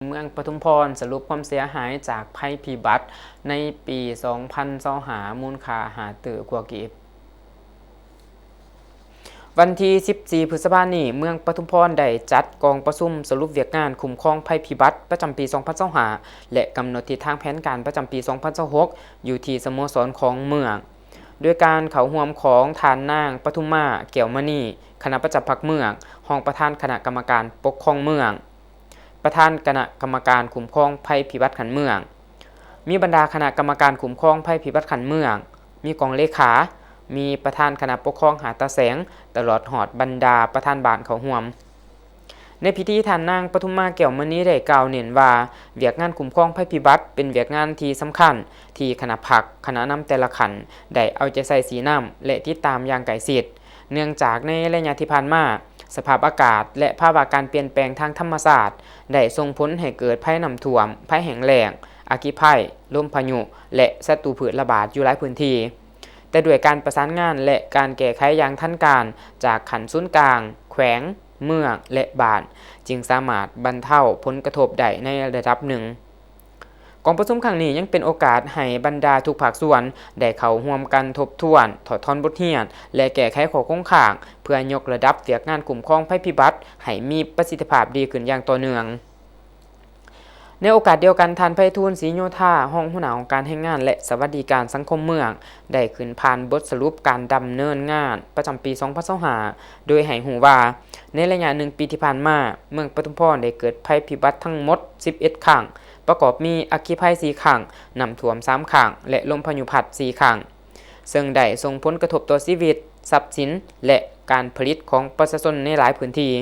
ເມືອງປະທຸມພອນສະຫຼຸບຄວາມເສຍຫາຍຈາກໄພພິບັດໃນປີສອງພັນຊາວຫ້າ ມູນຄ່າຫ້າຕື້ກວ່າກີບ. ວັນທີສິບສີ່ ພຶດສະພານີ້, ເມືອງປະທຸມພອນໄດ້ຈັດກອງປະຊຸມສະຫຼຸບວຽກງານຄຸ້ມຄອງໄພພິບັດປະຈຳປີສອງພັນຊາວຫ້າ ແລະ ກຳນົດທິດທາງແຜນການປະຈຳປີສອງພັນຊາວຫົກ ຢູ່ທີ່ສະໂມສອນຂອງເມືອງ, ໂດຍການເຂົ້າຮ່ວມຂອງທ່ານນາງປະທຸມມາ ແກ້ວມະນີ ຄະນະປະຈຳພັກເມືອງ, ຮອງປະທານຄະນະກຳມະການປົກຄອງເມືອງ, ປະທານຄະນະກຳມະການຄຸ້ມຄອງໄພພິບັດຂັ້ນເມືອງ, ມີບັນດາຄະນະກຳມະການຄຸ້ມຄອງໄພພິບັດຂັ້ນເມືອງ, ມີກອງເລຂາ, ມີປະທານຄະນະປົກຄອງຫ້າຕາແສງ, ຕະຫຼອດຮອດບັນດາປະທານບ້ານເຂົ້າຮ່ວມ. ໃນພິທີ, ທ່ານນາງປະທຸມມາ ແກ້ວມະນີ ໄດ້ກ່າວເນັ້ນວ່າ ວຽກງານຄຸ້ມຄອງໄພພິບັດເປັນວຽກງານທີ່ສຳຄັນ ທີ່ຄະນະພັກ, ຄະນະນຳແຕ່ລະຂັ້ນ ໄດ້ເອົາໃຈໃສ່ຊີ້ນຳ ແລະ ຕິດຕາມຢ່າງໃກ້ຊິດ, ເນື່ອງຈາກໃນໄລຍະທີ່ຜ່ານມາ, ສະພາບອາກາດ ແລະ ພາວະການປ່ຽນແປງທາງທຳມະຊາດ ໄດ້ສົ່ງຜົນໃຫ້ເກີດໄພນ້ຳຖ້ວມ, ໄພແຫ້ງແລ້ງ, ອັກຄີໄພ, ລົມພາຍຸ ແລະ ສັດຕູພືດລະບາດຢູ່ຫຼາຍພື້ນທີ່. ແຕ່ດ້ວຍການປະສານງານ ແລະ ການແກ້ໄຂຢ່າງທັນການຈາກຂັ້ນສູນກາງ, ແຂວງ, ເມືອງ ແລະ ບ້ານ, ຈຶ່ງສາມາດບັນເທົາຜົນກະທົບໄດ້ໃນລະດັບໜຶ່ງ. ກອງປະຊຸມຄັ້ງນີ້ຍັງເປັນໂອກາດໃຫ້ບັນດາທຸກພາກສ່ວນໄດ້ເຂົ້າຮ່ວມກັນທົບທວນ, ຖອດຖອນບົດຮຽນ ແລະ ແກ້ໄຂຂໍ້ຄົງຄ້າງ ເພື່ອຍົກລະດັບວຽກງານຄຸ້ມຄອງໄພພິບັດໃຫ້ມີປະສິດທິພາບດີຂຶ້ນຢ່າງຕໍ່ເນື່ອງ. ໃນໂອກາດດຽວກັນ, ທ່ານ ໄພທູນ ສີໂຍທາ ຮອງຫົວໜ້າອົງການແຮງງານ ແລະ ສະຫວັດດີການສັງຄົມເມືອງ ໄດ້ຂຶ້ນຜ່ານບົດສະຫຼຸບການດຳເນີນງານປະຈຳປີສອງພັນຊາວຫ້າ ໂດຍໃຫ້ຮູ້ວ່າ ໃນໄລຍະໜຶ່ງປີທີ່ຜ່ານມາ, ເມືອງປະທຸມພອນໄດ້ເກີດໄພພິບັດທັງໝົດສິບເອັດຄັ້ງ, ປະກອບມີອັກຄີໄພສີ່ຄັ້ງ, ນ້ຳຖ້ວມສາມຄັ້ງ ແລະ ລົມພາຍຸພັດສີ່ຄັ້ງ, ເຊິ່ງໄດ້ສົ່ງຜົນກະທົບຕໍ່ຊີວິດ, ຊັບສິນ ແລະ ການຜະລິດຂອງປະຊາຊົນໃນຫຼາຍພື້ນທີ່.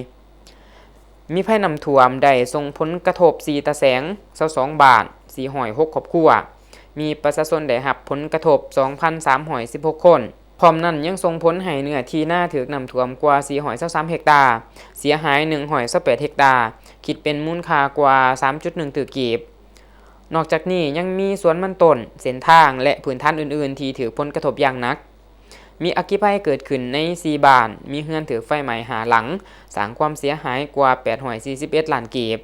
ມີໄພນ້ຳຖ້ວມໄດ້ສົ່ງຜົນກະທົບສີ່ຕາແສງ, ຊາວສອງບ້ານ, ສີ່ຮ້ອຍຫົກຄອບຄົວ, ມີປະຊາຊົນໄດ້ຮັບຜົນກະທົບສອງພັນສາມຮ້ອຍສິບຫົກຄົນ. ພ້ອມນັ້ນຍັງສົ່ງຜົນໃຫ້ເນື້ອທີ່ນາຖືກນ້ຳຖ້ວມກວ່າສີ່ຮ້ອຍຊາວສາມເຮັກຕາ, ເສຍຫາຍໜຶ່ງຮ້ອຍຊາວແປດເຮັກຕາ, ຄິດເປັນມູນຄ່າກວ່າສາມຈຸດໜຶ່ງຕື້ກີບ. ນອກຈາກນີ້ຍັງມີສວນມັນຕົ້ນ, ເສັ້ນທາງ ແລະ ພື້ນຖານອື່ນໆທີ່ຖືກຜົນກະທົບຢ່າງໜັກ. ມີອັກຄີໄພເກີດຂຶ້ນໃນສີ່ບ້ານ, ມີເຮືອນຖືກໄຟໄໝ້ຫ້າຫຼັງ, ສ້າງຄວາມເສຍຫາຍກວ່າແປດຮ້ອຍສີ່ສິບເອັດລ້ານກີບ.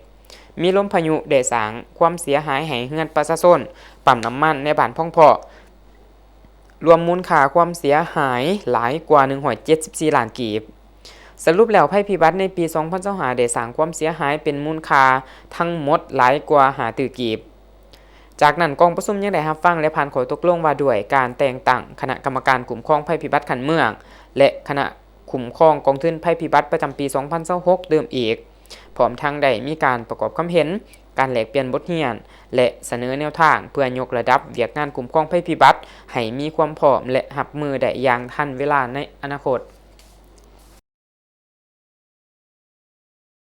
ມີລົມພາຍຸໄດ້ສ້າງຄວາມເສຍຫາຍໃຫ້ເຮືອນປະຊາຊົນ, ປ້ຳນ້ຳມັນໃນບ້ານພອງເພາະ, ລວມມູນຄ່າຄວາມເສຍຫາຍຫຼາຍກວ່າໜຶ່ງຮ້ອຍເຈັດສິບສີ່ລ້ານກີບ. ສະຫຼຸບແລ້ວ, ໄພພິບັດໃນປີສອງພັນຊາວຫ້າໄດ້ສ້າງຄວາມເສຍຫາຍເປັນມູນຄ່າທັງໝົດຫຼາຍກວ່າຫ້າຕື້ກີບ. ຈາກນັ້ນ, ກອງປະຊຸມຍັງໄດ້ຮັບຟັງ ແລະ ຜ່ານຂໍ້ຕົກລົງວ່າດ້ວຍການແຕ່ງຕັ້ງຄະນະກຳມະການຄຸ້ມຄອງໄພພິບັດຂັ້ນເມືອງ ແລະ ຄະນະຄຸ້ມຄອງກອງທຶນໄພພິບັດປະຈຳປີສອງພັນຊາວຫົກເດີມອີກ, ພ້ອມທັງໄດ້ມີການປະກອບຄຳເຫັນ, ການແລກປ່ຽນບົດຮຽນ ແລະ ສະເໜີແນວທາງເພື່ອຍົກລະດັບວຽກງານຄຸ້ມຄອງໄພພິບັດໃຫ້ມີຄວາມພ້ອມ ແລະ ຮັບມືໄດ້ຢ່າງທັນເວລາໃນອະນາຄົດ.